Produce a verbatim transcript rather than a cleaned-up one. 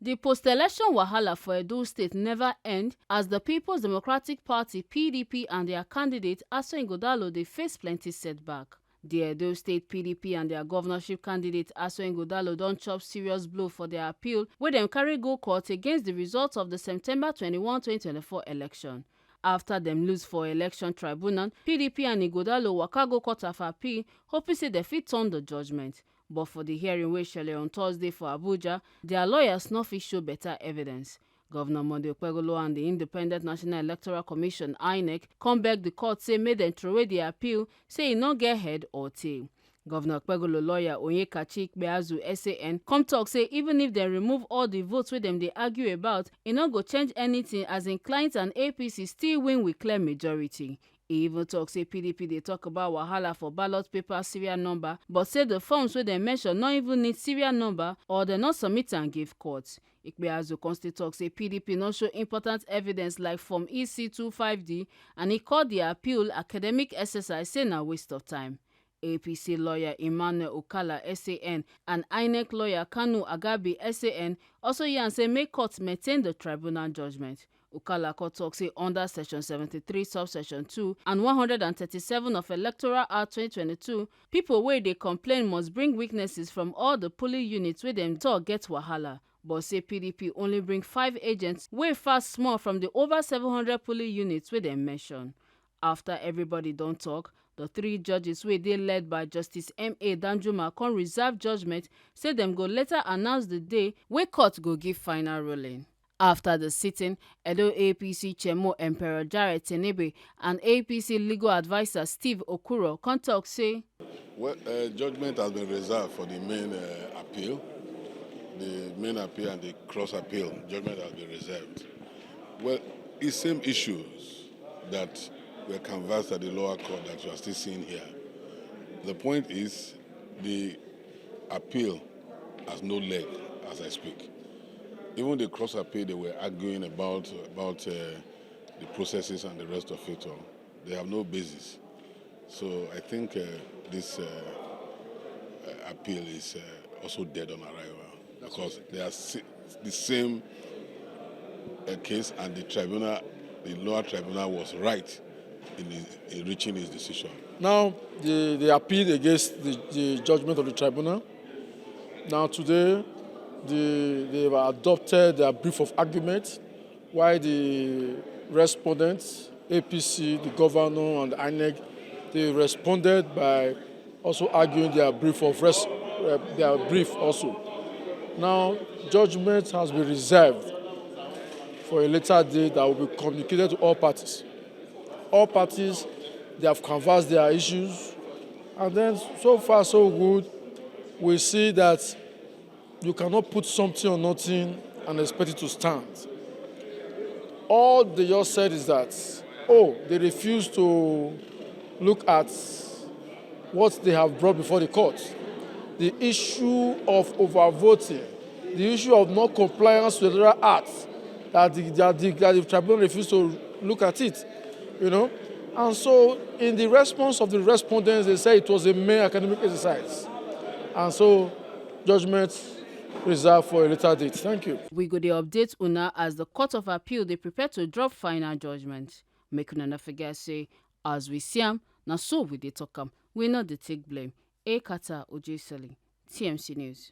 The post-election wahala for Edo State never end, as the People's Democratic Party, P D P, and their candidate, Aso Ighodalo, dey face plenty setback. The Edo State P D P and their governorship candidate, Aso Ighodalo, don chop serious blow for their appeal wey dem carry go court against the results of the September twenty-one, twenty twenty-four election. After dem lose for election tribunal, P D P and Ighodalo waka go court of appeal, hoping say dem fit turn the judgment. But for the hearing wey shele on Thursday for Abuja, their lawyers no fit show better evidence. Governor Monday Okpebholo and the Independent National Electoral Commission, INEC, come beg the court say make dem throway the appeal, say e no get head or tail. Governor Okpebholo lawyer Onyekachi Ikpeazu, S A N, come talk say even if dem remove all the votes wey dem dey argue about, e no go change anything, as im client and A P C still win with clear majority. E even talk say P D P dey talk about wahala for ballot paper serial number, but say the forms wey dem mention no even need serial number or dem no submit am give court. Ikpeazu come still talk say P D P no show important evidence like Form E C two five D, and e call the appeal academic exercise, say na waste of time. A P C lawyer Emmanuel Okala, S A N, and INEC lawyer Kanu Agabi, S A N, also yarn say make court maintain the tribunal judgment. Okala come talk say under Section seventy-three, subsection two, and one hundred and thirty-seven of Electoral Act twenty twenty-two, people wey dey complain must bring witnesses from all the polling units wey dem talk get wahala. But say P D P only bring five agents wey far small from the over seven hundred polling units wey dem mention. After everybody don talk, the three judges wey dey led by Justice M A Danjuma come reserve judgment, say dem go later announce the day wey court go give final ruling. After the sitting, Edo A P C chairman Emperor Jared Tenebe and A P C legal adviser Steve Okuro come talk say, Well, uh, judgment has been reserved for the main uh, appeal. The main appeal and the cross appeal, judgment has been reserved. Well, it's same issues that were canvassed at the lower court that you are still seeing here. The point is, the appeal has no leg as I speak. Even the cross appeal they were arguing about, about uh, the processes and the rest of it all, they have no basis. So I think uh, this uh, uh, appeal is uh, also dead on arrival, because they are si- the same uh, case, and the tribunal, the lower tribunal, was right in, his, in reaching his decision. Now, they, they appealed against the, the judgment of the tribunal. Now, today, they, they've adopted their brief of argument, while the respondents, A P C, the governor, and INEC, they responded by also arguing their brief of res- uh, their brief also. Now, judgment has been reserved for a later date that will be communicated to all parties. All parties, they have canvassed their issues, and then so far so good. We see that you cannot put something on nothing and expect it to stand. All they just said is that, oh, they refuse to look at what they have brought before the court. The issue of overvoting, the issue of not compliance with the Electoral Act, that the, that the, that the tribunal refused to look at it, you know. And so, in the response of the respondents, they say it was a mere academic exercise. And so, judgment reserved for a later date. Thank you. We go dey update una as the Court of Appeal dey prepare to drop final judgment. Make una no forget say, as we see am, na so we dey talk am. We no dey take blame. Ekata Ojesele, T M C News.